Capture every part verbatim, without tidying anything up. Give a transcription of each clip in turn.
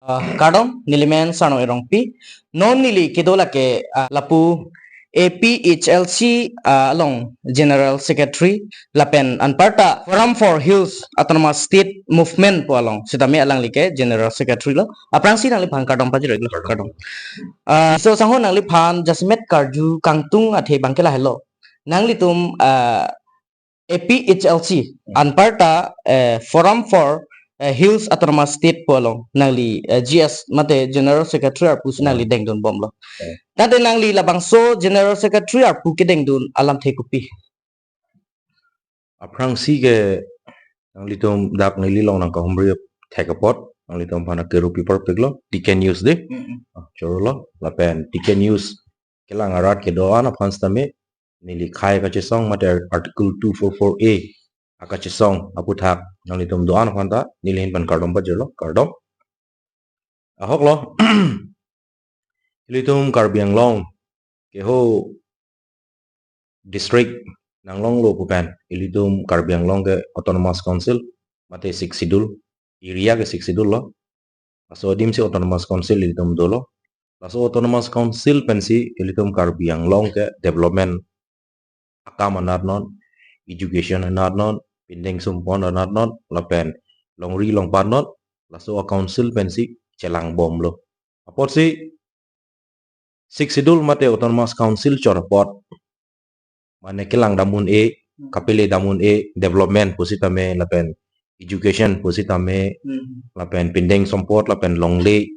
Ah, kardom, nelimen Sarno Erongpi. Non neli kedo lake, ah, lapu A P H L C, ah, along General Secretary lapen anparta Forum for Hills Autonomous State Movement pu along sitame alangli ke General Secretary lo. Aphrangsi nangliphan kardom pajirlo, kardom. Ah, so sangho nangliphan jasemet karju kangtung athe abangke lahelo. Nanglitum, ah, A P H L C, hmm, anparta, eh, Forum for, eh, Hills Autonomous State pu along nangli, eh, G S mate General Secretary arpu si, hmm, nangli dengdun bomlo. Hmm. Tangte nangli labangso General Secretary arpu kedengdun alamthe kopi? Aphrangsi ke nanglitum dak neli along nangkahumri thek apot, nanglitum aphan keru paper peklo, T K News dei. Hmm. Ah, chorolo, lapen T K News kelang arat kedo-an aphan sitame, neli khei kachesong mate Article two four four A akachesong aputhak nanglitum do-an aphanta neli ahin pen kardom pajirlo, kardom. Ahoklo, ilitum Karbi Anglong keho district nanglonglo pu pen, ilitum Karbi Anglong ke Autonomous Council mate Sixth Schedule, area ke Sixth Schedule lo. Laso adim si Autonomous Council ilitum dolo. Laso Autonomous Council pensi ilitum Karbi Anglong ke development akam anat non, education anat non, pindeng sumpon anat non, lapen longri longpat non, laso a-council pensi chelang bomlo. Apotsi Sixth Schedule mate Autonomous Council chot apot, mane kelang dam un-e, hmm, kapele dam un-e, development pusitame, lapen education pusitame, hmm, lapen pindeng sumpot, lapen longle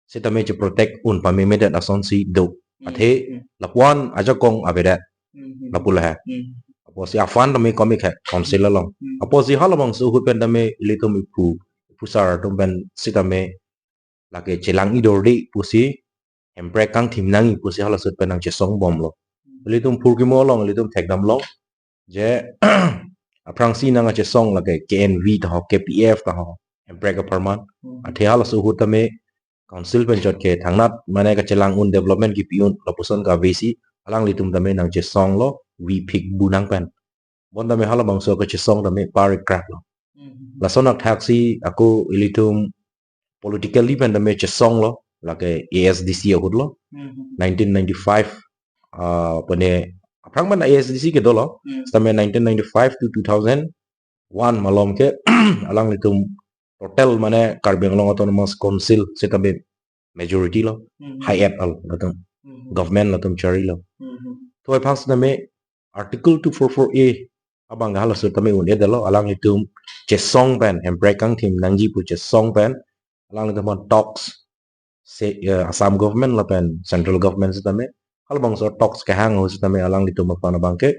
sitame che-protect un pamemedet asonsi do. Hmm. Athe, hmm, lapuan ajakong avedet. Hmm. Lapu lahai. Hmm. Apotsi a-fund tame komik hai council along. Hmm. Apotsi halabangso ahut pen tame ilitum iphu, iphusar atum pen sitame lake chelang idorde pusi, hemprek kangthim nangji pusi halaso ahut pen nangchesong bomlo. Hmm. Ilitum phurkimo along, ilitum thekdam long. Je, aphrangsi nangkachesong lake K N V ta ho, K P F ta ho, hemprek apharman. Hmm. Athe halaso ahut tame council pen chot ke thangnat, mane kachelang un development kipi un lapuson kavesi, alanglitum tame nangchesonglo, vi phik bu nang pen. Bon tame halabangso kachesong tame pari krak lo. Hmm. Lason athaksi ako ilitum politically pen tame chesonglo, lake A S D C ahut lo. Hmm. Nineteen ninety-five, ah, pune aphrang pen A S D C kedo lo. Hmm. Sitame nineteen ninety-five to two thousand one malom ke alanglitum total mane Karbi Anglong Autonomous Council sitame majority lo. Hmm. High at all latum. Hmm. Government latum charilo. Hmm. Thoi phak sitame Article two four four A abang halaso ahut tame un-edetlo, alanglitum chesong pen, hemprek kangthim nangji pu chesong pen, alanglitum aphan talks, se, eh, Assam government lapen central government sitame, halabangso talks kehang ahut sitame alanglitum aphan abangke,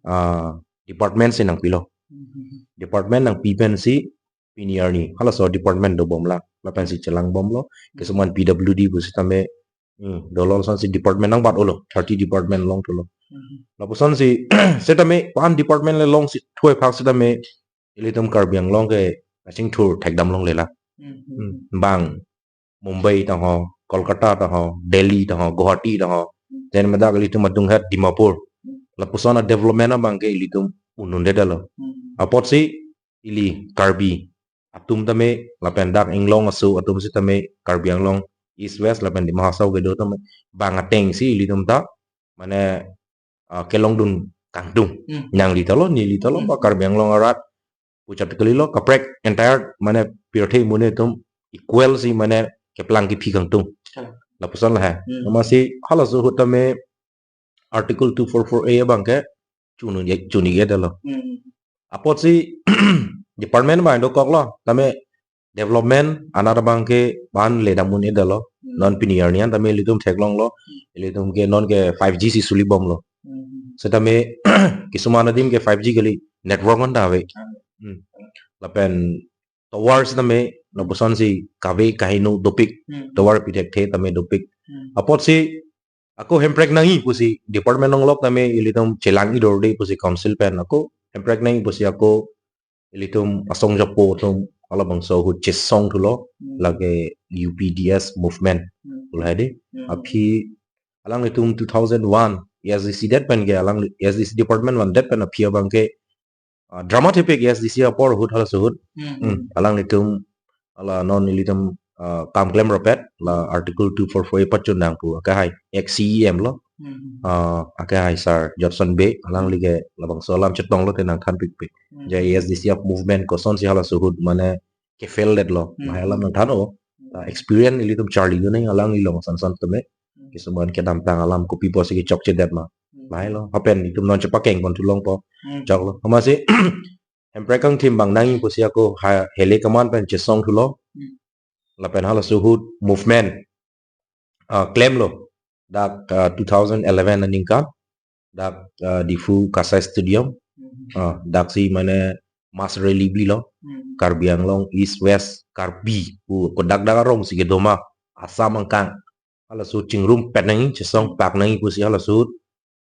ah, department si nangpilo. Hmm. Department nangpi pensi pini arni halaso department dobom lang, lapensi chelang bomlo. Hmm. Kesuman P W D pusitame, hmm, dolo lasonsi department nangbat-olo, thirty department longthulo. Hmm. Lapusonsi sitame pan department le longsi thoi phak sitame ilitum Karbi Anglong ke kachingthur thekdam longle la. Hmm. Hmm. Bang Mumbai ta ho, Kolkata ta ho, Delhi ta ho, Guwahati ta ho, hmm, then ladak ilitum adunghet Dimapur. Hmm. Lapuson a-development abangke ilitum un-undedetlo. Hmm. Apotsi ili Karbi atum tame lapen dak inglong aso atum sitame, Karbi Anglong East West lapen Dima Hasao kedo tame, bang atengsi ilitum ta mane, ah, kelongdun kangtung. Hmm. Nangli ta lo, neli ta lo, hmm, ba Karbi Anglong arat puchot kalilo, kaprek entire mane pirthe amonit atum equal si mane keplang kephi kangtung. Kalang. Lapuson lahai. Hmm. Amatsi halaso ahut tame Article two four four A abangke chunu-, chunidetlo. Hmm. Apotsi department abang dokoklo, tame development anat abangke ban le dam un-edetlo. Hmm. Non pini arni an tame ilitum theklonglo. Hmm. Ilitum ke non ke five G si suli bomlo. Hmm. Sitame kesuman adim ke five G kali, network anta ave. Ah. Hmm. Lapen tower sitame, lapusonsi kave kaheno dopik, hmm, tower pithekthe tame dopik. Hmm. Apotsi ako hemprek nangji pusi department along lok tame ilitum chelang idorde pusi council pen ako hemprek nangji pusi ako ilitum asong japo atum halabangso ahut chesongthulo, hmm, lake U P D S movement. Hmm. Lahai dei. Hmm. Aphi alanglitum two thousand one A S D C det pen ke alang A S D C department vandet pen aphi abangke, ah, drama thepik A S D C apor ahut halaso ahut. Hmm. Hmm. Alanglitum hala non ilitum uh, kam klem ropet la Article two four four A pachun nang pu akehai ex C E M lo, Hmm. uh, akehai Sir Judson Bey, alangli ke labangso alam chetong lote nangthan pikpik. Hmm. Je A S D C F movement kosonsi halaso ahut mane ke-fail detlo. Hmm. Lahai alam nangthan o. Hmm. Ta experience ilitum charlidun nang alangli along sansan tame. Hmm. Kisuman kedamtang alam kopi pusi kechokche det ma. Hmm. Lahai lo. Lapen itum non chepakeng pon thu longpo. Hmm. Choklo. Amatsi hemprek kangthim bang nangji pusi ako ha hele keman pen chesong thulo. Hmm. Lapen halaso ahut movement, ah, klemlo. Dak, ah, two thousand eleven aningkan. Dak, ah, Diphu Kasai Stadium. Hmm. Ah, daksi mane mass rally bilo. Hmm. Karbi Anglong East West Karbi pu kodak dak arongsi kedo ma, Assam angkang. Halaso chingrum pet nangji, chesong Hmm. pak nangji pusi halaso ahut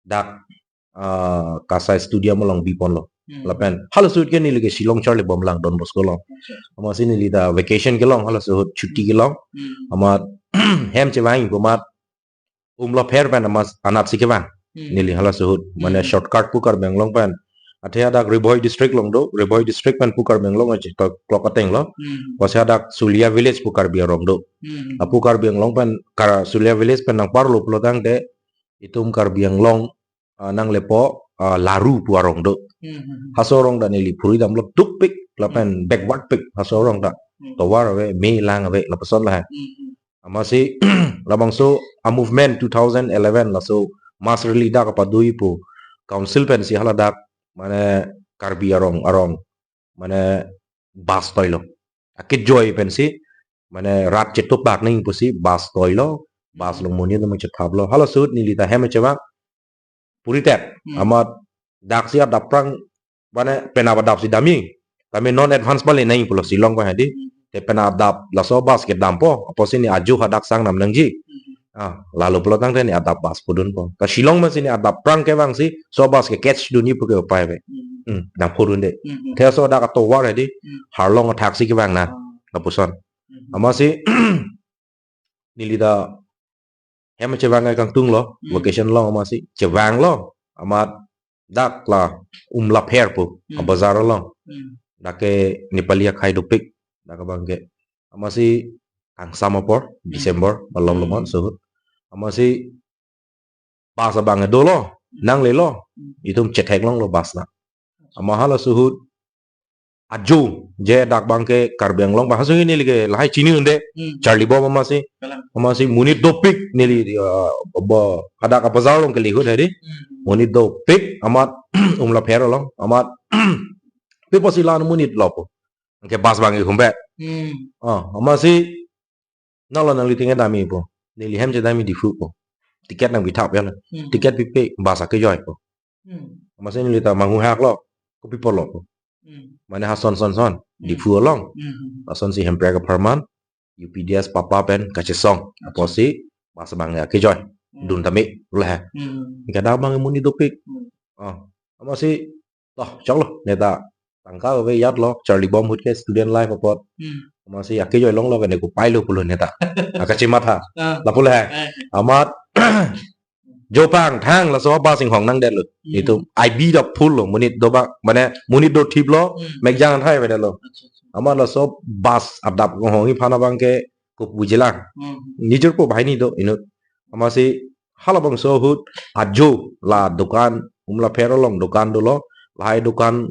dak, ah, Kasai Stadium along biponlo. Hmm. Lapen halaso ahut ke neli ke Shillong charlibom lang Don Bosco along. Acha. Amatsi neli ta vacation kelong halaso ahut, chutti Hmm. kelong. Hmm. Amat hem chevangji pu amat Umlapher pen amat anatsi kevang. Hmm. Neli halaso ahut. Mane Hmm. shortcut pu Karbi Anglong pen. Athe hadak Ri Bhoi district along do, Ri Bhoi district pen pu Karbi Anglong achi to clock ateng lo. Hmm. Pusi hadak Sulia village pu Karbi arong do. Hmm. Lapu Karbi Anglong pen kar Sulia village pen nangparlo pulo tangte itum Karbi Anglong, ah, nanglepo, ah, Laru pu arong do. Hmm. Halaso arong ta neli phurui damlo dukpik lapen Hmm. backward pik halaso arong ta. Hmm. Tovar ave, me lang ave, lapuson lahai. Hmm. Amatsi labangso a movement two thousand eleven laso mass rally dak kapado-i pu council pensi haladak mane Karbi arong arong mane bus toilo. Akejoi pensi mane rat chetupak nangji pusi bus toilo. Bus along monit atum chethaplo. Halaso ahut neli ta hem chevang puritet. Hmm. Amat daksi adap aphrang mane penap adapsi damji. Kami non advance pale nangji pulo Shillong ko hadi. Hmm. Te penap adap laso bus kedampo. Apotsi ne ajo hadak sang nam nangji. Hmm. Ah, lalo pulo tangte ne adap bus pudunpo. Ta Shillong masi ne adap aphrang kevangsi laso bus ke catch dunji pu ke upai ave. Hmm. Hmm, dampo dunde. Hmm. Te laso dak atovar hadi. Hmm. Harlong athaksi kevang na. Ah. Lapuson. Hmm. Amatsi neli ta hem chevang kangtunglo, Hmm. vacation along amatsi chevanglo, amat dak la Umlapher pu, Hmm. abazar along. Hmm. Dak ke Nepali akhei dopik, dak abang ke. Amatsi kangsam apor, Hmm. December, malom Hmm. lomon laso ahut. Amatsi bus abang dolo, Hmm. nanglelo, Hmm. itum chetheklonglo bus na. Amat halaso ahut ajo, je dak abang ke Karbi Anglong abang halaso ahut neli ke lahai chini unde, Hmm. charlibom amatsi. Kalang. Amatsi monit dopik neli, ah, bo, hadak abazar along kele ahut hadi. Hmm. Monit dopik amat Umlapher along, amat pe pusi la-an monit lo pu. Anke bus abang ihum be. Hmm. Ah, amatsi nanglo nangli ticket damji pu. Neli hem chedamji Diphu pu. Ticket nangpithap ya la. Hmm. Ticket pipe bus akejoi pu. Hmm. Amatsi neli ta manghu haklo. Kopi pulo pu. Hmm. Mane ha son son son. Hmm. Diphu along. Hmm. Lasonsi hemprek apharman U P D S papa pen kachesong. Acha. Apotsi bus abang akejoi. Hmm. Dun tame lahai. Hmm. Anke dak abang monit dopik. Hmm. Ah. Amatsi toh, choklo, neta tangka ave ajatlo, charlibom ahut ke student life apot. Hmm. Amatsi akejoi longlo ke ne kopai lo pulo neta. Akachematha. Ah. Lapu lahai. Eh. Amat jo pangthang laso bus inghong nangdetlo. Hmm. Itum I B ta full lo, monit do abang, mane monit dothiplo, Hmm. mekjang athai avedetlo. Acha, acha. Amat laso bus adap inghong iphan abang ke kopuji lang. Hmm. Nijor po bahai ni do inut. Amatsi halabangso ahut ajo la dukan, Umlapher along dukan dolo, lahai dukan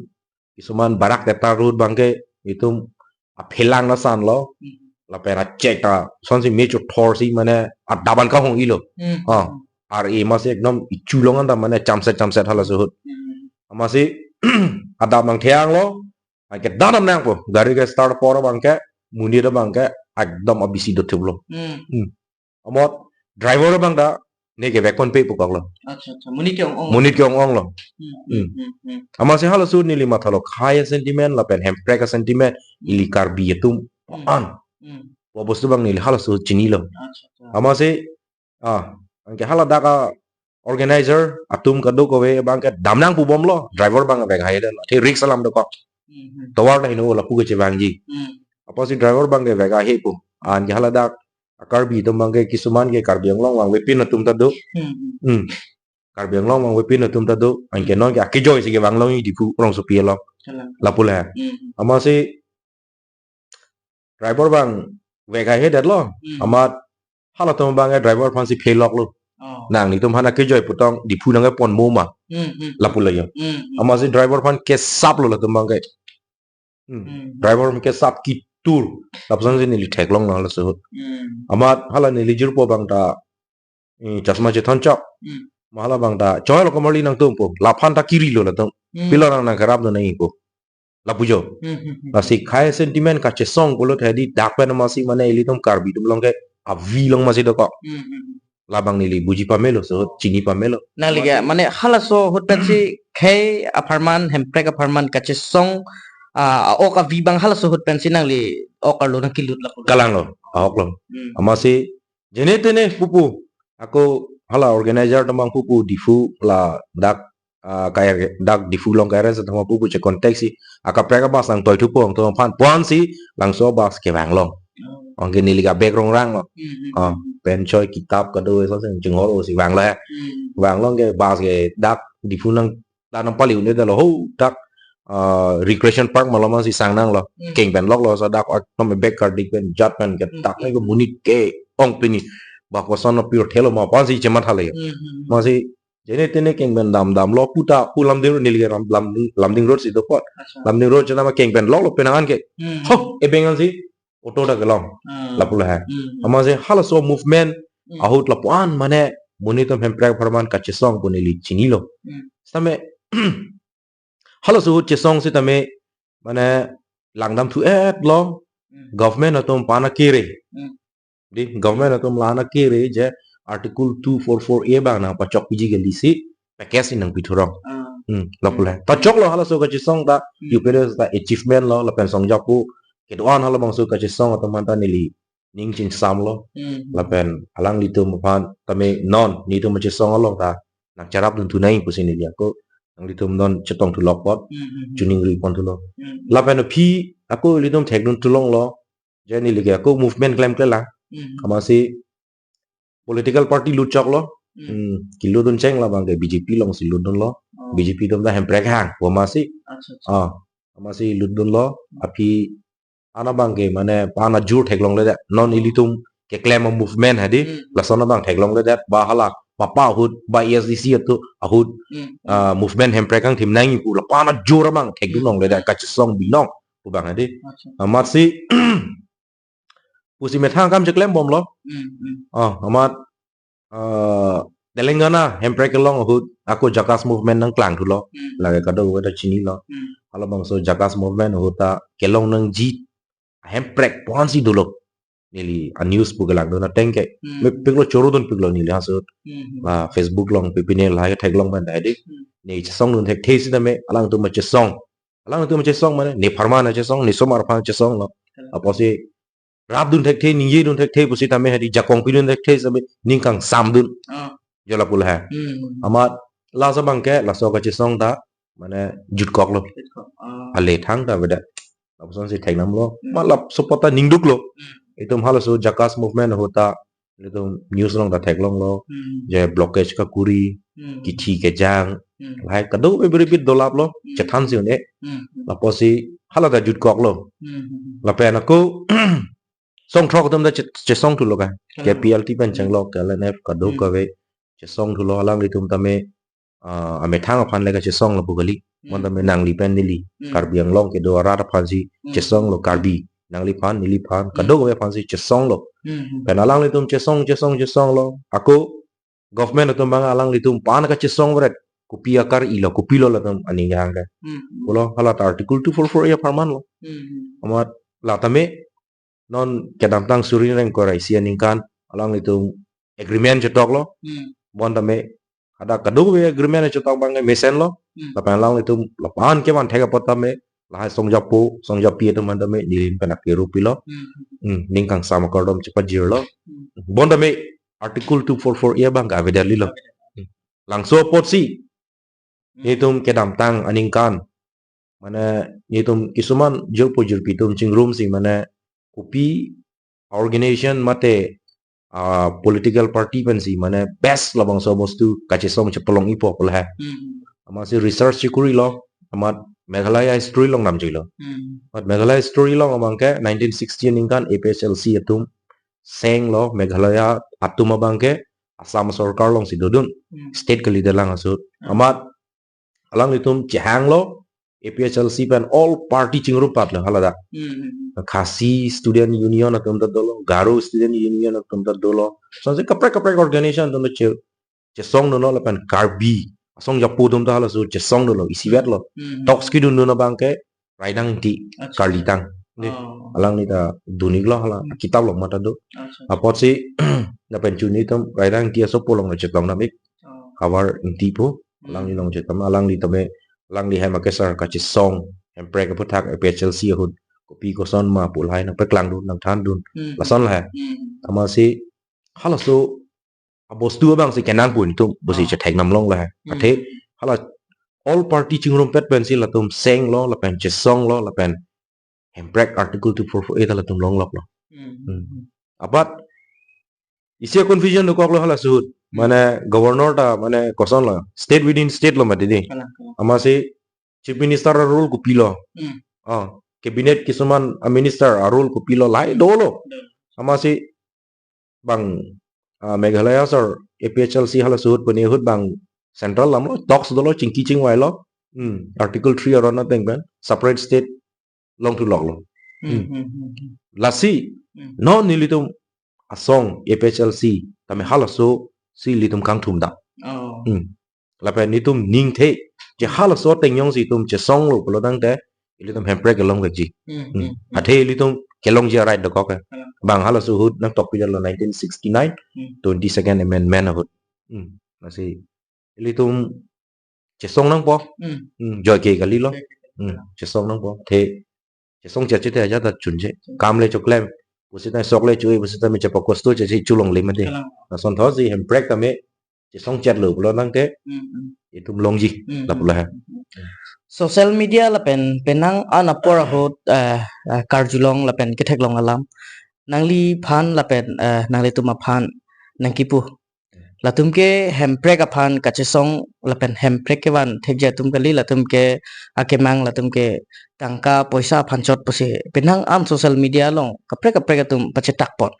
kisuman barak tetar ahut abang ke itum aphelang lason lo, Hmm. lapen achek ta, sonsi me chothorsi mane adap an kahong-ilo. Hmm. Ah, Hmm. ar e amatsi ekdom ichu along anta mane chamset chamset halaso ahut. Hmm. Amatsi adap nangthang lo, anke dam nangpo, gari ke start apor abang ke, monit abang ke, ekdom abisi dothiplo. Hmm. Hmm. Amat driver abang ta, ne kevek ponpe pu koklo. Acha, acha. Monit ke-ong-ong. Monit ke-ong-ong lo. Hmm, Hmm. hmm, hmm, hmm. Amatsi halaso ahut neli mathalo khei a-sentiment lapen hemprek a-sentiment, Hmm. ili Karbi atum Hmm. an. Hmm. Pu bostu abang neli halaso ahut chinilo. Acha, acha. Amatsi, ah, anke haladak a-organizer atum kadokave abang ke dam nangpubomlo, driver abang vek haidet. Athe risk alam dokok. Hmm, hmm. Tovar ta heno lapu kechevangji. Hmm. Apotsi driver abang ke vek haipo. Anke haladak a-Karbi atum abang ke kisuman ke Karbi Anglong vangvepin atum ta do. Hmm, hmm. Hmm. Karbi Anglong vangvepin atum ta do. Anke Hmm. non ke akejoisi kevanglongji Diphu rongsopi along. Kalang. Lapu lahai. Hmm, hmm. Amatsi driver abang vek ahe det lo. Hmm. Amat halatum abang ke driver aphan si phelok lo. Oh. Nang netum aphan akejoi putong Diphu nangkepon mo ma. Hmm, hmm. Lapu lo yo. Hmm, hmm. Amatsi driver aphan kesap lo latum abang ke. Hmm. Hmm. Driver aphan kesap kitur. Lapuson si neli theklong lo halaso ahut. Hmm. Amat hala neli jirpo abang ta, eh, chasma chethon chok. Hmm. Ma hala abang ta, choi lo komarli nangtum pu. Laphan ta kiri lo latum. Hmm. Pilo nang nangkerap do nangji pu. Lapu jo. Hmm, hmm, hmm. Lasi khei sentiment kachesong pulo hedi dak pen amatsi mane ilitum Karbi atum along ke avi along amatsi dokok. Hmm, hmm, hmm. Labang neli buji pamelo, so chini pamelo. Nangli ke, mane halaso ahut pensi khei apharman, hemprek apharman kachesong, ah, ok avi abang halaso ahut pensi nangli ok arlo nangkelut lapu. Kalang lo, ahok lo. Hmm. Amatsi, jene tene pupu. Ako hala organizer atum abang pupu Diphu la dak, ah, kaya dak Diphu along kaya sa tama pupu che contact si. Akaprek a-bus nangtoi thupo angtum aphan. Puan si labangso bus kevang long. Oh. Anke neli ke bag rongrang lo. Hmm, hmm, ah, hmm. Pen choi kitap kado eso sing chinghol o si vang lo ya. Hmm. Vang long ke bus ke dak Diphu nang tanam pali un-e det lo ho dak, ah, recreation park malom si sang nang lo. Hmm. Keng pen lok lo sa dak atum bag kardik pen jat pen ke Hmm, dak hmm. Ke monit ke-ong pini. Ba koson no pure thelo ma puan si chematha le yo. Hmm, hmm, hmm. Amatsi jene tene keng pen dam dam lo puta pu Lumding neli ke ram, lam, Lumding Road si dokok. Acha. Lumding Road chena ma keng pen lok lo penang an ke. Hmm. Ho, ebeng an si auto ta kelong. Hmm. Lapu lo ha. Hmm. Amatsi halaso movement Hmm. Ahut lapuan mane monit atum hemprek apharman kachesong pu neli chinilo. Hmm. Sitame halaso ahut chesong sitame mane langdam thu-et lo. Hmm. Government atum aphan akere. Hmm. Di government atum la-an akere je Article two four four A abang nangpachok piji kali si package si nangpi thurong. Ah. Hmm, lapu lo. Hmm. Pachok lo halaso kachesong ta, Hmm. U P D ta achievement lo, lapen songjapo kedo-an halabangso kachesong atum aphan ta neli ning chingsam lo. Hmm. Lapen alanglitum aphan tame non netum kachesong along ta nangcherap dun thu nangji pusi neli ako nanglitum non chetong thu lok apot, Hmm, hmm, hmm. Chiningri pon thu lo. Hmm. Lapen aphi ako ilitum thekdun thu longlo. Je neli ke ako movement klemkle lang. Hmm. Amatsi political party lut chok lo. Hmm. Hmm, kilut dun cheng labang ke B J P along si lut dun lo. Oh. B J P atum ta hemprek hang, pu amatsi. Acha, acha. Ah, amatsi lut dun lo. Aphi ana abang ke mane pa-an ajur theklongledet. Non ilitum keklem a-movement hedi, Hmm. lason abang theklongledet. Ba hala, mapa ahut, ba A S D C atum ahut, Hmm. ah, movement hemprek kangthim nangji pu la pa-an ajur abang thekdun Hmm. longledet, kachesong binong pu abang hedi. Acha. Amatsi, pusi methang akam cheklem bomlo. Hmm, hmm. Oh, amat, eh, Telangana hemprek kelong ahut ako Jackass movement nangklang thulo. Hmm. Lake kadokave ta chinilo. Hmm. Halabangso Jackass movement ahut ta kelong nangji hemprek puan si dolo. Neli a-news pu kelang dun ateng ke. Hmm. Mepiklo, choro dunpiklo neli halaso ahut. Hmm. La Facebook along pipine lahai theklong pen ta hedi. Hmm. Ne chesong dun thekthe sitame alangtum kachesong. Alangtum kachesong mane nepharman kachesong, nesomar aphan kachesong lo. Hmm. Apotsi rap dun thekthe, ningje dun thekthe pusitame hedi jakong pidun thekthe sitame ning kangsam dun. Ah. Jo lapu lo ha. Hmm. Amat laso abang ke, laso kachesong ta mane jutkok lo. Jutkok. Ah. Ale thangta avedet. Lapuson si theknam lo. Hmm. Amat laso apot ta ningduk lo. Hmm. Itum halaso Jackass movement ahut ta itum news along ta theklonglo. Hmm. Je blockage kakuri, Hmm. kithi kejang. Hmm. Lahai kadokave biri bit dolap lo. Hmm. Chethan si un-e. Hmm. Lapotsi hala ta jutkok lo. Hmm. Lapen ako songthrok atum ta che-, chesong thulo ka. Hmm. K P L T pen Hmm. chenglok, K L N F kadokave Hmm. chesong thulo, alanglitum tame, ah, amethang aphan le kachesong lo pu kali. Hmm. Bonta me nangli pen neli, Hmm. Karbi Anglong kedo arat aphan si Hmm. chesong lo, Karbi nangliphan, neliphan, Hmm. kadokave aphan si chesong lo. Hmm. Pen alanglitum chesong, chesong, chesong lo. Ako government atum abang alanglitum aphan kachesong bret. Kopi akar-i lo, kopilo latum aning kehang ke. Hmm. Pulo hala ta Article two four four A apharman lo. Hmm. Amat la tame non kedamtang suri ingkoi ra isi aningkan alanglitum agreement chetok lo. Hmm. Bonta me hadak kadokave agreement chetok abang ke mesen lo. Hmm. Lapen alanglitum lapu-an kevan thek apot tame lahai songjapo, songjapi atum aphan tame neli pen akero pilo. Hmm. Hmm, ning kangsam akardom chepajirlo. Hmm. Bonta me Article two four four A abang ke avedet lilo. Avedet. Hmm. Labangso apotsi Hmm. netum kedamtang aningkan mane netum kisuman jirpo jirpi atum chingrum si mane kopi organization mate, ah, political party pensi mane best labangso abostu kachesong chepalong-ipo pu lahai. Hmm. Amatsi research chekurilo, amat Meghalaya history along namjuilo. Hmm. But Meghalaya history along abangke nineteen sixty aningkan A P H L C atum senglo, Meghalaya atum abangke Assam sorkar alongsi dodun. Hmm. State kalidet lang ahut. Hmm. Amat alanglitum chehanglo, A P H L C pen all party chingrumpatlo haladak. Hmm. Khasi Student Union atum ta dolo, Garo Student Union atum ta dolo. Lasonsi kaprek kaprek organization atum ta che chesongdunlo lapen Karbi asong japo atum ta halaso chesongdunlo, isivetlo. Hmm. Talks kedundun abangke Raidang Ingti, acha, Karlitang. Ne, oh, alangli ta dun-iklo hala, hmm, kitab along mate do. Acha, acha. Apotsi lapen chini atum Raidang Ingti asopo along chetong dam-ik. Oh. Havar Ingti pu, hmm, alangli along chetong, alangli tame, alangli hem akesar kachesong hemprek aphuthak A P H L C ahut kopi koson ma pu lahai nangpaklangdun, nangthandun. Hmm. Lason lahai. Hmm. Amatsi halaso abostu abangsi kenangpon atum pusi, ah, chethek nam longlo he. Hmm. Athe hala all party chingrumpet pensi latum senglo lapen chesonglo lapen hemprek Article two four four A ta latum longloklo. Hmm. Hmm. Abat isi confusion dokoklo halaso ahut. Hmm. Mane governor ta mane kosonlo, state within state lo mati dei. Kalang, kalang. Amatsi Chief Minister a-role kopilo. Hmm. Ah, cabinet kisuman a-minister a-role kopilo lahai dolo. Dolo. Amatsi bang, ah, Meghalaya sar A P H L C halaso ahut puni ahut bang central alamlo, talks dolo, chingki chingvailo. Hmm, Article three aron ateng pen separate state longthu loklo. Hmm, hmm, hmm, hmm. Lasi, hmm, non nelitum asong A P H L C tame halasosi ilitum kangthum dam. Oh. Hmm. Lapen nelitum ningthe, je halaso ateng jongsi itum chesonglo pulo tangte, ilitum hemprek kelongvekji. Hmm, hmm, hmm. Hmm. Athe ilitum kelongji a-right dokok ke. Kalang. Bang halaso ahut nangtokpidetlo nineteen sixty-nine, hmm, twenty-second Amendment ahut. Hmm. Lasi ilitum chesong nangpo. Hmm. Hmm. Joike kalilo. Joike. Hmm. Chesong nangpo. Athe chesong chot chot te ajat ta chunche. Chunche. Kam le choklem. Pusita sok le chu-e, pusita me chepakosto che che chulongle mati. Kalang. Lason thotsi hemprek tame chesong chotlo pulo tangte, hmm, hmm, itum longji, hmm, lapulo he. Hmm. Social media lapen penang an apor ahut, eh, eh, karjulong lapen ketheklong alam nangliphan lapen, eh, nanglitum aphan nangkipu. Latum ke hemprek aphan kachesong lapen hemprek kevan thekji atum kali, latum ke akemang, latum ke tangka poisa aphan chot pusi penang an social media along kaprek kaprek atum pachethakpon.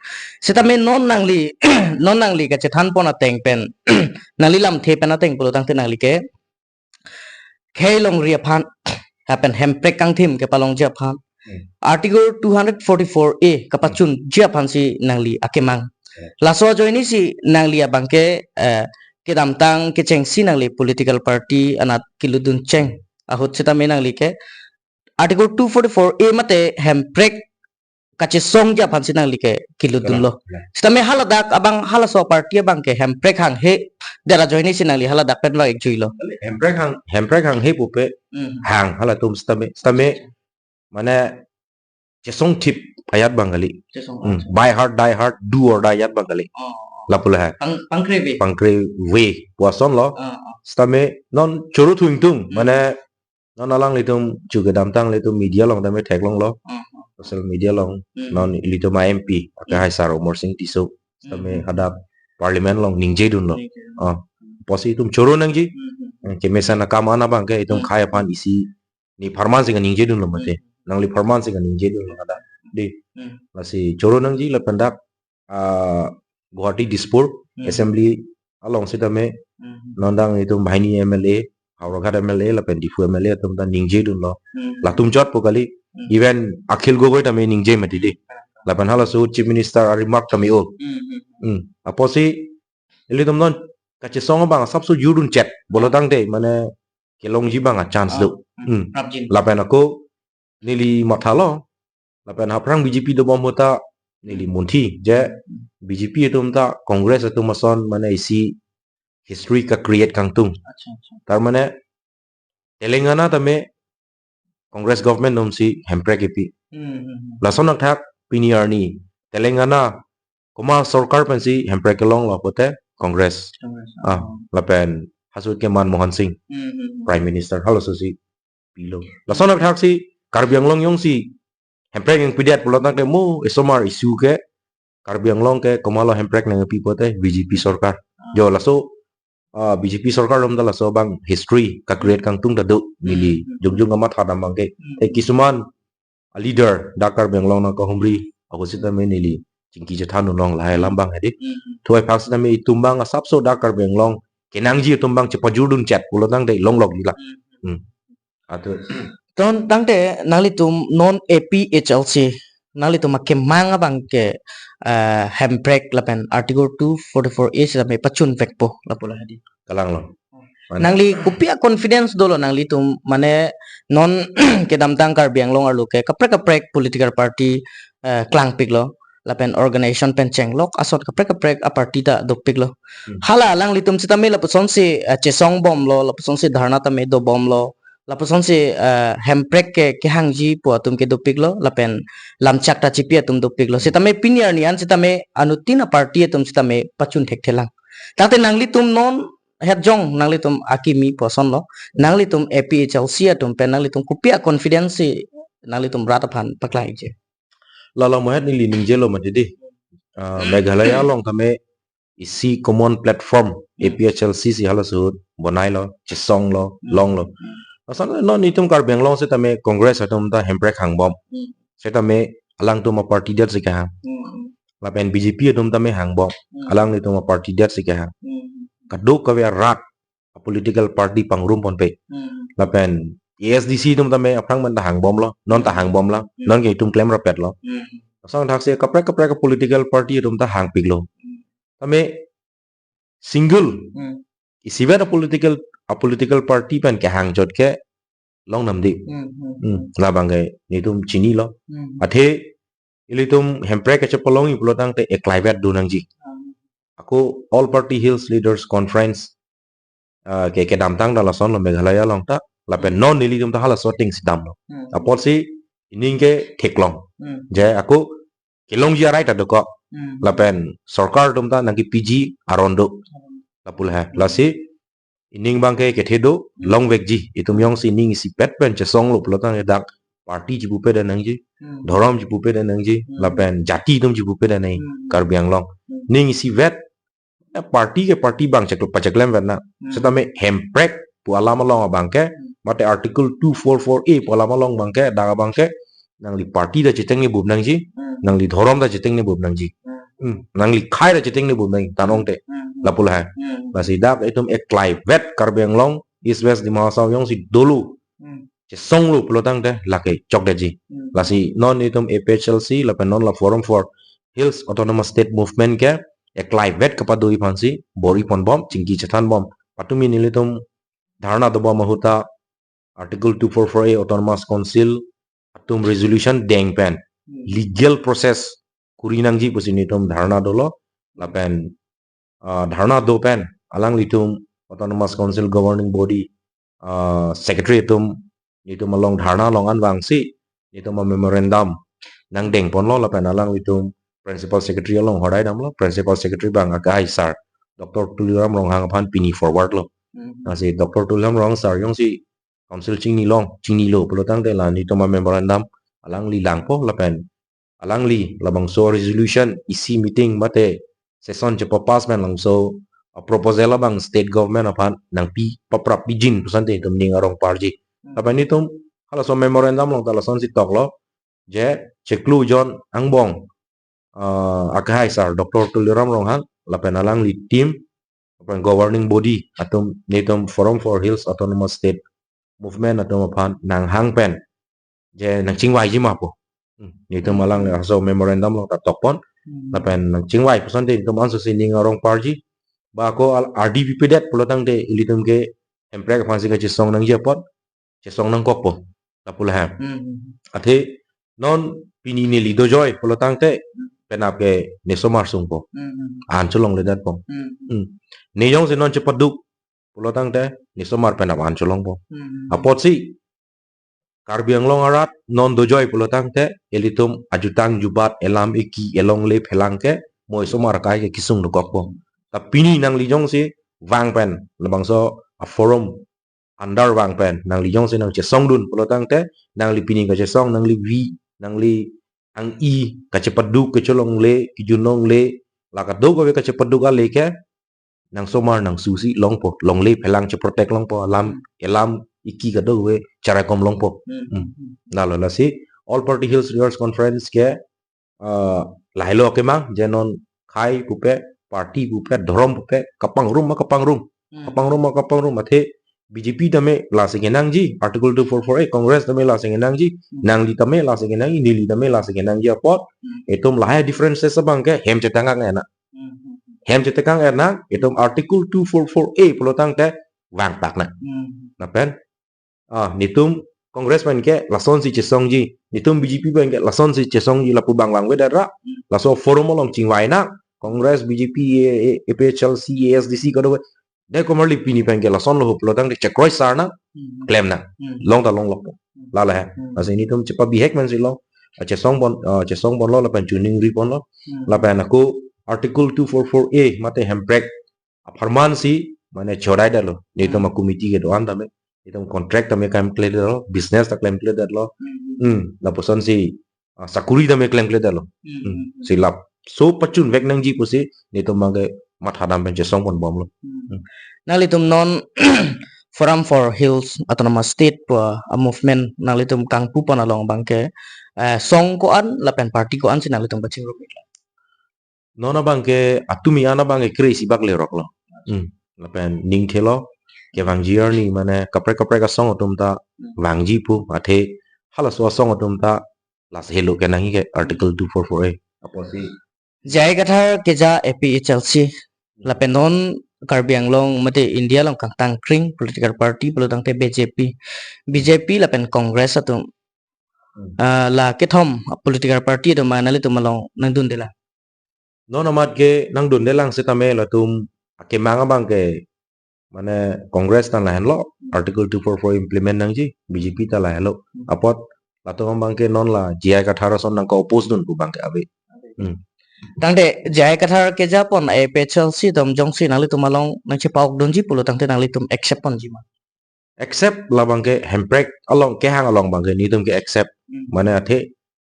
Setame non nangli, non nangli kachethanpon ateng pen nangli lamthe pen ateng pulo tangte nangli ke khei longri aphan lapen hemprek kangthim kepalongji aphan, hmm, Article two hundred forty-four A kapachunji aphansi nangli akemang. Hmm. Laso ajoinesi nangli abangke, eh, kedamtang kechengsi nangli political party anat kelutdun cheng ahut setame nangli ke Article two forty-four A mate hemprek kachesongji aphansi nangli ke kelutdunlo. Kalang, kalang. Setame haladak abang halaso party abangke hemprek hanghe det ajoinesi nangli haladak pen vang-ikjuilo. Hemprek hang, hemprek hanghe pupe, hmm, hang halatum setame, setame mane chesongthip ajat abang kali. Chesong, hmm, acha. By heart, die hard, do or die ajat abang kali. Oh. Lapulo he. Pang, pangkreve. Pangkreve pu asonlo. Ah, ah. Setame non choro thu ingtung, hmm, mane non alanglitum chu kedamtang ilitum media along tame theklonglo. Hmm. Social media along, hmm, non ilitum a-M P, ake, hmm, hai sar Amarsing Tisso. Setame, hmm, hadak parliament along ningjedunlo. Ningjedun. Ah. Pusi itum choro nangji. Hmm, hmm. Eh, kemesen akam an abangke itum, hmm, khei aphan isi nepharmansi kaningjedunlo mate. Hmm. Nanglipharmansi kaningjedunlo hadak. Dei. Hmm. Lasi choro nangji lapen dak, ah, Guwahati Dispur, hmm, assembly along setame, hmm, non dang itum banghini M L A, Howraghat M L A lapen Diphu M L A atum ta ningjedunlo. Hmm. Latum chot pu kali, hmm, even Akhil Gogoi tame ningje mati dei. Lapen halaso Chief Minister a-remark tame o. Hmm, hmm. Hmm. Apotsi ilitum non kachesong abang asapso jurdun chot pulo tangte mane kelongji abang a-chance, ah, do. Hmm. Hmm. Prapjin. Lapen ako neli mathalo, lapen aphrang B J P dobom ahut ta neli, hmm, munthi je, hmm, B J P atum ta Congress atum ason mane isi history ka-create kangtung. Acha, acha. Tar mane Telangana tame Congress government atumsi hemprek kipi. Hmm, hmm, hmm. Lason athak pini arni Telangana komat sorkar pensi hemprek kelonglo pulote Congress. Congress. Ah, oh. Lapen halaso ahut ke Manmohan Singh, hmm, hmm, hmm, Prime Minister, halasosi pilo. Lason athak si Karbi Anglong jongsi hemprek nangpidet pulo tangte mo esomar issue ke Karbi Anglong ke komatlo hemprek nangpi pulote B J P sorkar. Ah. Jo laso ah, B J P sorkar atum ta laso abang history ka-create kangtung ta do neli, hmm, jongjong kamatha dam abangke. Hmm. Eh, kisuman a-leader dak Karbi Anglong nangkahumri ahut sitame neli chingki chethan un long lahai alam abang hedi. Hmm. Thu aphan sitame itum abang asapso dak Karbi Anglong kenangji atum abang chepajurdun chet pulo tangte longlok ji la. Hmm. Hmm. Atu. Ton tangte nanglitum non A P H L C, nanglitum akemang abangke, eh, hemprek lapen Article two forty-four A sitame pachun vekpo lapulo hedi. Kalang lo. Mane. Nangli kopi a-confidence dolo nanglitum, mane non kedamtang Karbi Anglong arlo ke kaprek kaprek political party, eh, klangpiklo, lapen organization pen chenglok asot kaprek kaprek a-party ta dopiklo. Hmm. Hala alanglitum sitame lapusonsi, eh, chesong bomlo, lapusonsi dharna tame dobomlo, lapusonsi, eh, hemprek ke kehangji pu atum ke dopiklo, lapen lamchak ta chipi atum dopiklo. Sitame pini arni an sitame anuttin a-party atum sitame pachun thekthelang. Tangte nanglitum non hetjong nanglitum akimi pu asonlo, nanglitum A P H L C atum pen nanglitum kopi a-confidence si nanglitum rat aphan paklang-ikji. Lalo mohet neli ningjelo mati di. Ah, Meghalaya along tame isi common platform A P H L C si halaso ahut bonailo, chesonglo, hmm, longlo. Hmm. Lason non itum Karbi Anglong sitame Congress atum ta hemprek hangbom. Hmm. Sitame alangtum a-party det si kehang. Hmm. Lapen B J P atum tame hangbom. Hmm. Alanglitum a-party det si kehang. Hmm. Kadokave arat a-political party pangrum ponpe. Hmm. Lapen A S D C atum tame aphrang pen ta hangbomlo, non ta hangbomlo, hmm, non ke itum klem rapetlo. Hmm. Lason thaksi kaprek kaprek a-political party atum ta hangpiklo. Hmm. Tame single, hmm, isivet a-political, a-political party pen kehang chot ke longnamdi. Hmm, hmm. Hmm, labangke netum chinilo. Hmm. Athe ilitum hemprek kachepalongji pulo tangte eklaivet do nangji. Hmm. Ako All Party Hills Leaders Conference, ah, ke kedamtang ta lasonlo Meghalaya along ta, lapen, hmm, non nelitum ta halaso ateng si damlo. Hmm. Apotsi ining ke theklong. Hmm. Je ako kelongji arai ta dokok. Hmm. Lapen sorkar atum ta nangkepiji aron do. Hmm. Lapulo he. Lasi ining abangke kethe do, hmm, longvekji. Itum jongsi ining isipet pen chesonglo pulo tangte dak party chipupe det nangji, hmm, dhorom chipupe det nangji, hmm, lapen jati atum chipupe det nangji, hmm, Karbi Anglong. Hmm. Ining isivet, eh, party ke party abang chek-, pacheklemvet na. Hmm. Sitame hemprek pu alam along abangke, hmm, mate Article two four four A pu alam along abangke, dak abangke, nangli party ta chetengne bum nangji, hmm, nangli dhorom ta chetengne bum nangji. Hmm. Hmm, nangli khei ta chetengne bum nangji, tanong te. Hmm. Lapulo he. Hmm. Lasi dak itum eklaivet Karbi Anglong, East West Dima Hasao jongsi dolo. Hmm. Chesonglo pulo tangte lake chokdetji. Hmm. Lasi non itum A P H L C lapen non la Forum for Hills Autonomous State Movement ke eklaivet kapado-i aphansi bor-i ponbom, chingki chethanbom. Patumi nelitum dharna dobom ahut ta Article two four four A Autonomous Council atum resolution deng pen, hmm, legal process kuri nangji pusi netum dharna dolo, lapen, ah, dharna do pen alanglitum Autonomous Council Governing Body, ah, Secretary atum netum along dharna along an vangsi netum a-memorandum nangdeng ponlo, lapen alanglitum Principal Secretary along hodai damlo, Principal Secretary abang akehai sir Doctor Tuliram Ronghang aphan pini forward lo. Hmm. Lasi Doctor Tuliram Ronghang sir jongsi council chingni long, chingnilo pulo tangte la netum a-memorandum alangli langpo lapen alangli labangso resolution isi meeting mate session chepapass pen labangso a-proposal abang state government aphan nangpi paprap pijin pu asonte itum ning arong parji. Hmm. Lapen itum halaso memorandum along ta lasonsi toklo, je chiklo jon angbong, ah, akehai sir Doctor Tuliram Ronghang lapen alangli team, lapen governing body atum, netum Forum for Hills Autonomous State Movement atum aphan nanghang pen je nangchingvaiji ma pu. Hmm, netum, hmm, alang halaso memorandum along ta tokpon. Hmm. Lapen nangchingvai pu asonte netum ansose ning arong parji. Ba ako al-, ardi pipedet pulo tangte ilitum ke hemprek aphansi kachesong nangji apot chesong nangkokpo. Lapulo he. Hmm. Athe non pini neli dojoi pulo tangte penap ke nesomar sungpo. Hmm. An cholongledetpo. Hmm. Hmm. Ne jongsi non chepaduk pulo tangte nesomar penap an cholongpo. Hmm. Apotsi Karbi Anglong arat non dojoi pulo tangte ilitum ajutang jubat, elam eki, elongle phelang ke mo esomar akai ke kesung dokokpo. Ta pini nangli jongsi vang pen labangso a-forum under vang pen nangli jongsi nangchesongdun pulo tangte nangli pini kachesong, nangli vi, nangli ang-i kachepaduk, kecholongle, kejunlongle, la kadokave kachepaduk ale ke nangsomar nangsusi longpo, longle phelang che-protect longpo, alam, elam iki kadokave cherakom longpo. Hmm. Hmm. Lalo lasi All Party Hills Leaders Conference ke, ah, lahelo kemang, je non khei pupe, party pupe, dhorom pupe, kapangrum ma kapangrum. Hmm. Kapangrum ma kapangrum, athe B J P tame lasi kenangji, Article two four four A, Congress tame lasi kenangji, Hmm. nangli tame lasi kenangji, neli tame lasi kenangji apot, Hmm. itum lahai differences abang ke hem chetangak ena. Hmm. Hem chetekang ena, itum Article two four four A pulotangte vangtak na. Hmm. Lapen, ah, netum Congress pen ke lasonsi chesongji, netum B J P pen ke lasonsi chesongji, lapu abang vangvedet ra, Hmm. laso forum along chingvai na, Congress, B J P, A-, A-, A P H L C, A S D C kadokave, de komarli pini pen ke lasonlo ho pulotangte chekroi sar na, Hmm. klem na, Hmm. long ta longlok. Hmm. Lalo he. Hmm. Lasi netum chepabihek mensi long, ah, chesongpon, ah, chesongponlo lapen choningriponlo, Hmm. lapen ako Article two four four A mate hemprek apharman si mane chorai dalo. Netum Hmm. a-committee kedo-an tame, netum contract tame klemkledetlo, business ta klemkledetlo. Hmm. Hmm, lapusonsi, ah, sakuri tame klemkledetlo. Hmm. Hmm. Si laso pachunvek nangji pusi netum abang ke mathadam pen chesongponbomlo. Hmm. Hmm. Nanglitum non Forum for Hills Autonomous State pu a-movement nanglitum kangpupon along abang ke, eh, song ko-an lapen party ko-ansi nanglitum kachingrum? Non abang ke atumi an abang ke kre-isi bak leroklo. Hmm. Lapen ning thelo kevangji arni mane kaprek kaprek asong atum ta vangji pu, athe halaso asong atum ta lasi helo kenangji ke Article two four four A. Apotsi J I Kathar keja A P H L C, lapen non Karbi Anglong mate India along kangtangkring political party pulotangte B J P. B J P lapen Congress atum. Hmm. Ah, la kethom political party atum ma nanglitum along nangdundelang? Non amat ke nangdundelang setame latum akemang abang ke mane Congress ta lahenlo, Article two four four implement nangji, B J P ta lahenlo. Hmm. Apot latum abang ke non la J I Kathar ason nangka-oppose dun pu abang ke ave. Hmm. Tangte J I Kathar kejapon A P H L C atum jongsi nanglitum along nangchepa-ok dunji pulotangte nanglitum accept ponji ma? Accept labang ke hemprek along kehang along abang ke netum ke accept. Hmm. Mane athe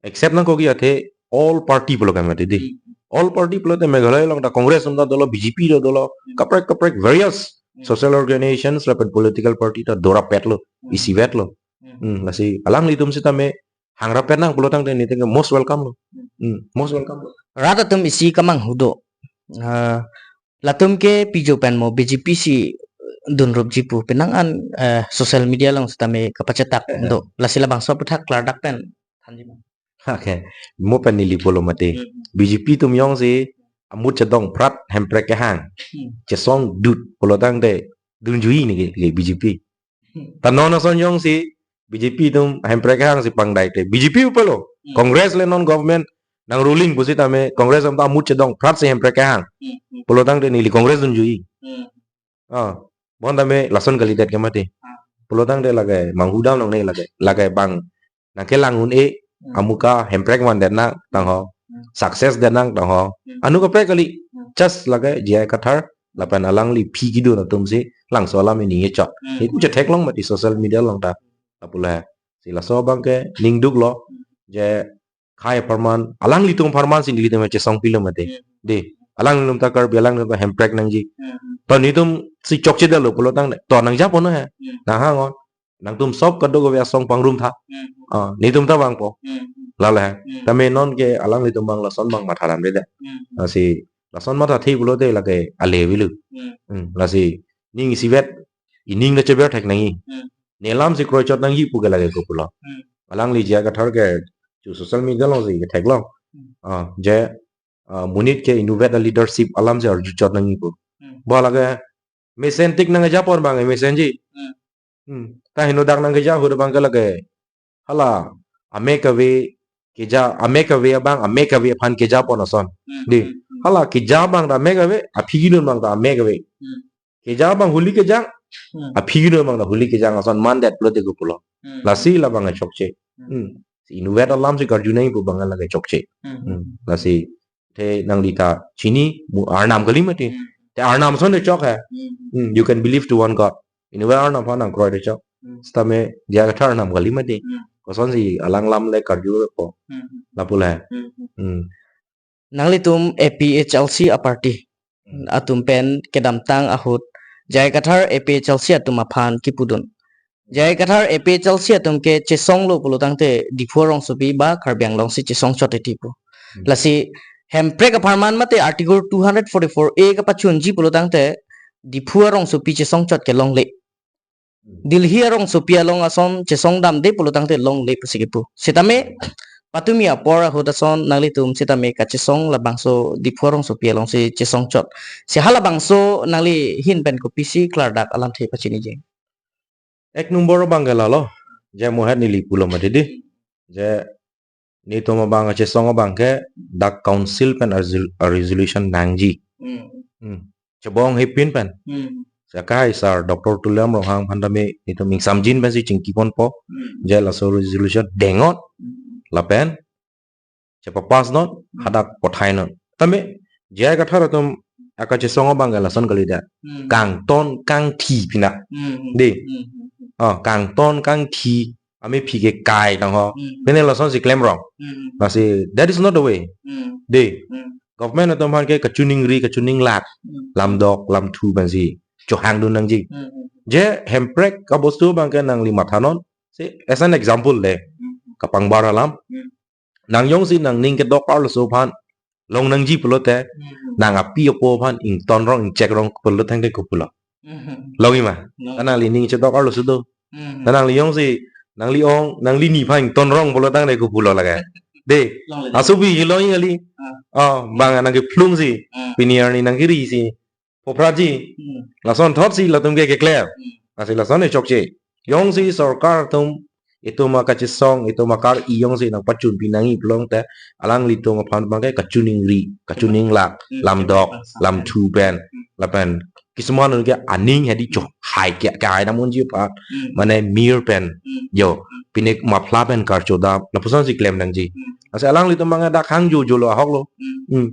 accept nangkokji athe all party pulo kan mati di. Hmm. All party pulote Meghalaya along ta Congress atum ta dolo, B J P ta dolo, Hmm. kaprek kaprek various Hmm. social organizations lapen political party ta dorapetlo, Hmm. isivetlo. Hmm. Hmm, lasi alanglitum setame hangrapet nang pulotangte netum ke most welcome lo. Hmm. Hmm, most welcome lo. Rat atum isi kamanghu do. Ah, latum ke pijo pen mo B J P si dunrupji pu penang an, eh, social media along setame kapachetak Eh, eh. do. Lasi labangso aphuthak klardak pen thanji ma? Okay. Mo pen neli pulo mati. Hmm. B J P atum jongsi amut chedong prat hemprek kehang. Hmm. Chesongdut pulotangte dunjui neke, ke B J P. Hmm. Ta non ason jongsi B J P atum hemprek kehang si pangdai te B J P upelo. Hmm. Congress le non government nang ruling pusitame Congress atum ta amut chedong prat si hemprek kehang. Hmm. Hmm. Pulotangte neli Congress dunjui. Hmm. Ah, bonta me lason kalidet ke mati. Ah. Pulotangte lake manghu damlongle lake. Lake bang nangkelang un-e, Hmm. amuka hemprek vandet nang tangho. Hmm. Success det nang tangho. Hmm. Anu kaprek kali. Hmm. Just lake J I Kathar lapen alangli aphi kedun atum si labangso alam ini ye chot. Hmm. Iku chetheklong mati social media along ta. Lapu le. Si laso abang ke ningduklo. Hmm. Je khei apharman, alanglitum apharman si nelitum chesong pilo mati. Hmm. Di, alanglitum ta Karbi, alanglitum ta hemprek nangji. Hmm. To netum si chokchedetlo pulotangte, to nangjapon he. Hmm. Nanghang-o. Nangtum sob kadokave asong pangrum tha. Hmm. Ah, netum ta vangpo. Hmm. Lale he. Hmm. Tame non ke alanglitum abang lason abang matha damde de. Hmm. Lasi lason mathathe pulote lake ale avelo. Hmm. Hmm. Lasi ning isivet, ining ta cheber thek nangji. Hmm. Ne alam si kroichot nangji pu ke lake ko pulo. Hmm. Alangli J I Kathar ke chu social media along si ketheklong. Hmm. Ah, je, ah, monit ke inutvet a-leadership alam si arjuchot nangji pu. Hmm. Ba lake mesen tik nangkejapon abang mesenji. Hmm. Hmm. Ta henodak nangkeja ahut abang ke lake hala amek ave keja, amek ave abang amek ave aphan kejapon ason. Hmm, Di, hmm, hmm. hala keja abang ta amek ave, aphi kedun abang ta amek ave. Hmm. Keja abang huli kejang, Hmm. aphi kedun abang ta huli kejang ason mandet pulote ko pulo. Hmm. Lasi labang ke chokche. Hmm. Hmm. Si inutvet alam si karju nangji pu abang lake chokche. Hmm. Hmm. Lasi te nangli ta chini mu arnam kali mati. Hmm. Te arnam ason te chok he. Hmm. Hmm. You can believe to one God. Inutvet arnam aphan nangkroi te chok. Hmm. Setame J I Kathar arnam kali mati. Hmm. Kosonsi alang alam le karjupo. Hmm. Lapu le. Hmm. Hmm. Nanglitum A P H L C a-party. atum pen kedamtang ahut J I Kathar A P H L C atum aphan kipudun. J I Kathar A P H L C atum ke chesonglo pulotangte Diphu arongsopi ba Karbi Anglong si chesongchot etipu. Hmm. Lasi Hemprek apharman mate Article two hundred forty-four A kapachunji pulotangte Diphu arongsopi chesongchot ke longle. Delhi arongsopi along ason chesong damde pulotangte longle pusi kipu. Sitame patumi apor ahut ason nanglitum sitame kachesong labangso Diphu arongsopi alongsi chesongchot. Si halabangso nangli ahin pen kopisi klardak alamthe pachiniji? Ek number abang ke lalo. Je mohet neli pulo mati di. Je netum abang kachesong abang ke dak council pen a resol-, a resolution nangji. Hmm. Hmm. Chebong hepin pen. Hmm. Sekai sar Doctor Tuliram Ronghang aphan tame netum ingsamjin pensi chingkiponpo. Hmm. Je laso resolution dengnon. Hmm. Lapen chepapassnon, hmm, hadak pathainon. Tame J I Kathar atum akachesong abang ke lason kalidet. Hmm. Kangton kangthi pina. Hmm. De. Hmm. Oh, kangton kangthi amephi ke kai tang ho. Hmm. Pine lasonsi klemrong. Hmm. Lasi, that is not the way. Hmm. De. Hmm. Government atum aphan ke kachiningri, kachininglak. Hmm. Lamdok, lamthu pensi chohangdun nangji. Hmm. Je Hemprek abostu abang ke nangli mathanon. Si, as an example le. Hmm. Kapangbar alam. Hmm. Nang jongsi nangning kedok arloso aphan long nangji pulote, hmm, nang api apo aphan ingtonrong ingchekrong pulotangte kopulo. Hmm. Longji ma? Long. Ta nangli ning chedok arloso do. Hmm. Ta nangli jongsi, nangli ong, nangli ni aphan ingtonrong pulotangte kopulo lake. De, longle. Asopi hilongji kali. Ah. Oh, bang nangkephlungsi, ah, pini arni nangkerisi phophrapji. Hmm. Lasonthotsi latum ke keklem. Hmm. Lasi lason echokche. Jongsi sorkar atum, itum akachesong, itum akar-i jongsi nangpachunpi nangji pulotangte, alanglitum aphan abang ke kachiningri, kachininglak, hmm, lamdok, lamthu pen, hmm, lapen kisuman ke aning hedi cho, hmm, hai ke, ke hai dam unji aphan, hmm, mane mir pen, hmm, jo, hmm, pine maphla pen karcho dam, lapusonsi klem nangji. Hmm. Lasi alanglitum abang ke dak hangjo jolo ahoklo. Hmm. Hmm.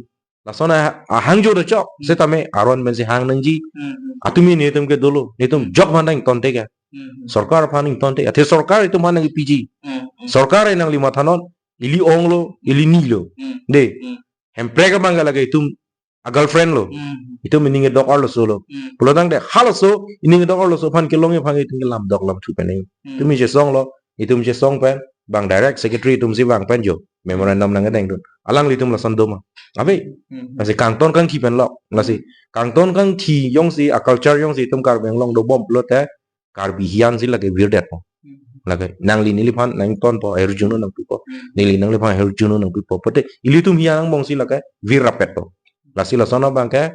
Lason a, ahangjo do chok, hmm, setame aron pensi hang nangji. Hmm, hmm. Atumi netum ke dolo, netum, hmm, jok mandang tonte ke. Hmm, hmm. Sorkar aphan ingtonte, athe sorkar itum aphan nangpiji. Hmm, hmm. Sorkar e nangli mathanon, ili onglo, ili nilo. Hmm. De. Hmm. Hemprek abang ke lake itum a girlfriend lo. Hmm. Itum ining kedok arloso lo. Hmm. Pulotangte halaso ining kedok arloso aphan kelongji aphan itum ke lamdok lamthu pen. Hmm. Tumi chesonglo, itum chesong pen, bang direct secretary atumsi vang pen jo memorandum nangkedengdun. Alanglitum lason doma. Ave. Hmm. Lasi kangton kangthi pen lo. Lasi, hmm, kangton kangthi jongsi, a culture jongsi itum Karbi Anglong dobom pulote, Karbi hiyansi lake virdetpo. Hmm. Lake nangli neliphan nangtonpo, hirjuno nangpipo. Hmm. Neli nangliphan hirjuno nangpipo. Pote ilitum hiyan angbongsi lake vir rapetpo. Lasi lason abang ke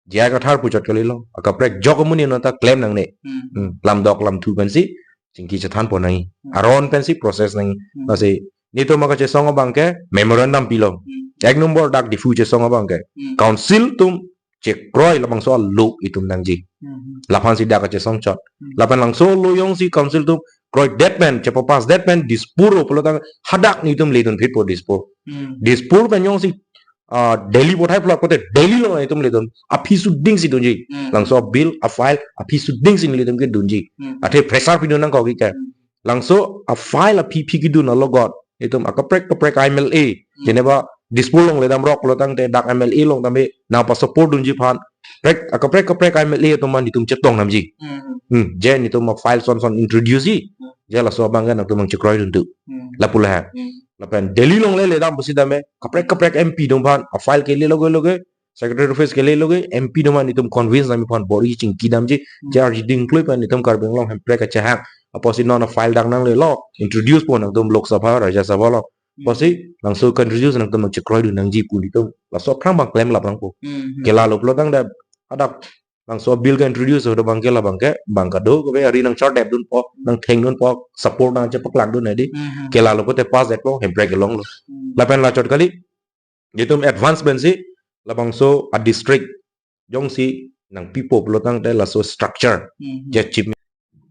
J I Kathar puchot kalilo. Akaprek jok amonit anta klem nangne. Hmm. Hmm. Lamdok lamthu pensi chingki chethanpon nangji. Hmm. Aron pensi process nangji. Hmm. Lasi netum akachesong abang ke memorandum pilo. Hmm. Ek number dak Diphu chesong abang ke. Hmm. Council atum chekroi labangso alo itum nangji. Hmm. Laphansi dak kachesongchot. Hmm. Lapen labangso alo jongsi council atum kroidet pen, chepapassdet pen, Dispur o pulotang hadak netum ledun phitpo Dispur. Hmm. Dispur pen jongsi, ah, Delhi pathai pulot pote Delhi along netum ledun. Aphi sudingsi dunji. Hmm. Labangso a bill, a file, aphi sudingsi netum kedunji. Hmm. Athe pressure pidun nangkok ke. Hmm. Labangso a file aphi phi kedun alogot itum akaprek kaprek M L A, hmm, jeneba Dispur along ledamrok pulotangte dak M L A along tame nangpasupport dunji aphan. Prek, akaprek kaprek M L A atum aphan itum chetong damji. Hmm. Hmm, je netum a file son son introduce ji. Hmm. Je laso abang ke nangtum nangchekroidun tu. Hmm. Lapu la. Hmm. Lapen Delhi along le ledam pusitame, kaprek kaprek M P atum aphan a file kele loge loge, Secretary office kele loge, M P atum aphan itum convince damji aphan bor-i chingki damji, hmm, je arji dingklui pen itum Karbi Anglong Hemprek kachehang. Apotsi non a file dak nanglelo, introduce pon nangtum Lok Sabha, Rajya Sabha along. Hmm. Apotsi labangso introduce nangtum nangchekroidun nangji pu itum laso aphrang abang klemlap nangpo. Hmm, hmm. Ke lalo pulotangte hadak labangso bill ke introduce hodo abang ke labang ke, bang kado kave ari nangchardepdunpo, nangthengdunpo, support nangchepaklangdun hedi. Hmm, hmm. Ke lalo pote passdetpo, Hemprek kelonglo. Hmm. Lapen lachot kali, itum advance pensi labangso a district jongsi nangpipo pulotangte laso structure. Hmm. Je chief.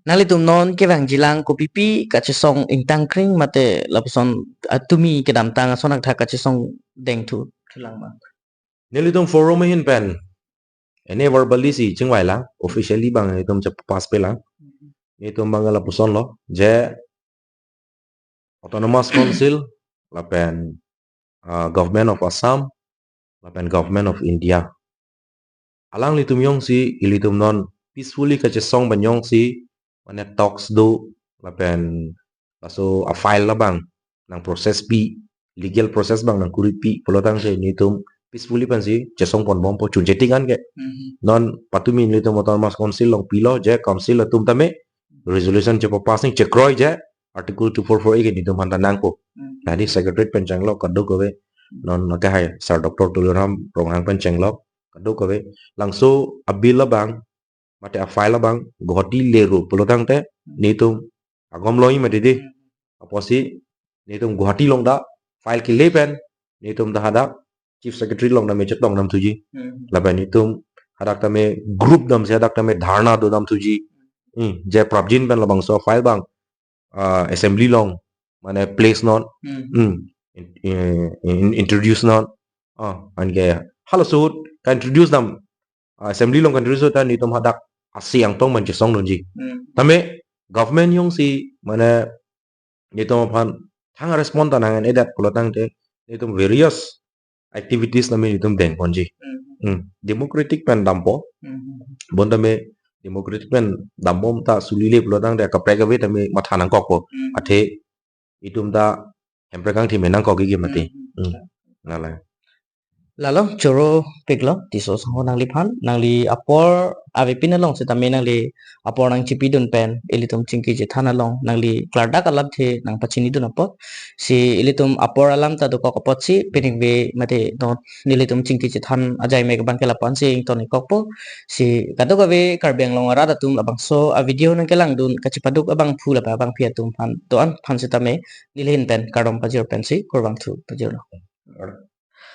Nanglitum non kevangjilang kopipi kachesong ingtangkring mate lapuson atumi kedamtang ason akthak kachesong dengthu thulang ma? Nelitum forum ahin pen ene verbally si chingvailang, officially abang itum chepass pelang. Hmm. Itum abang lapuson lo, je Autonomous Council, lapen, ah, Government of Assam, lapen Government of India. alanglitum jongsi ilitum non peacefully kachesong pen jongsi mane talks do lapen laso a-file labang nang process pi, legal process abang nang kuri pi pulo tangte netum peacefully pensi chesong ponbompo, chunche tik an ke. Mhm. Non patumi nelitum Autonomous Council along pilo, je council atum tame resolution chepapass nangji, chekroi je article two four four A ke netum aphan ta nangpo. Mhm. Tadi secretary pen chenglok kadokave, non nake hai Sir Doctor Tuliram Ronghang pen chenglok kadokave, langso a-bill abang mate a-file abang Guwahati lero pulo tangte netum agom loi mati di. Apotsi netum Guwahati along dak file kele pen netum dak hadak Chief Secretary along tame chetong dam thuji. Mhm. Lapen netum hadak tame group damsi hadak tame dharna do dam thuji. Hmm, je prapjin pen labangso file abang ah, assembly along mane place non, Mhm. hmm, in, in, in, introduce non. Ah, anke halaso ahut ka-introduce dam, ah, assembly along ka-introduce ahut ta netum hadak asi angtong pen chesong dunji. Mhm. Tame government jongsi mane netum aphan thang respond ta nang-edet pulo tangte netum various activities tame netum dengponji. Mhm. Hmm. Democratic pen dampo. Mhm. Bonta me democratic pen dambom ta sulile pulo tangte kaprek ave tame matha nangkokpo. Mhm. Athe itum ta hemprek kangthim nangkok igi mati. Mhm. Nala. Lalo choro piklo Tisso asangho nangliphan, nangli apor avepin along setame nangli apor nangchipidun pen ilitum chingki chethan along nangli klardak alamthe nangpachinidun apot si ilitum apor alam ta dokok apotsi peningve mate don nelitum chingki chethan ajai mek abang ke lapu-ansi ington-ik kokpo. Si kadokave Karbi Anglong arat atum labangso a-video nangkelangdun kachepaduk abangphu lapen abangpi atum aphan do-an aphan setame neli ahin pen kardom pajir pensi kurvangthu pajirlo.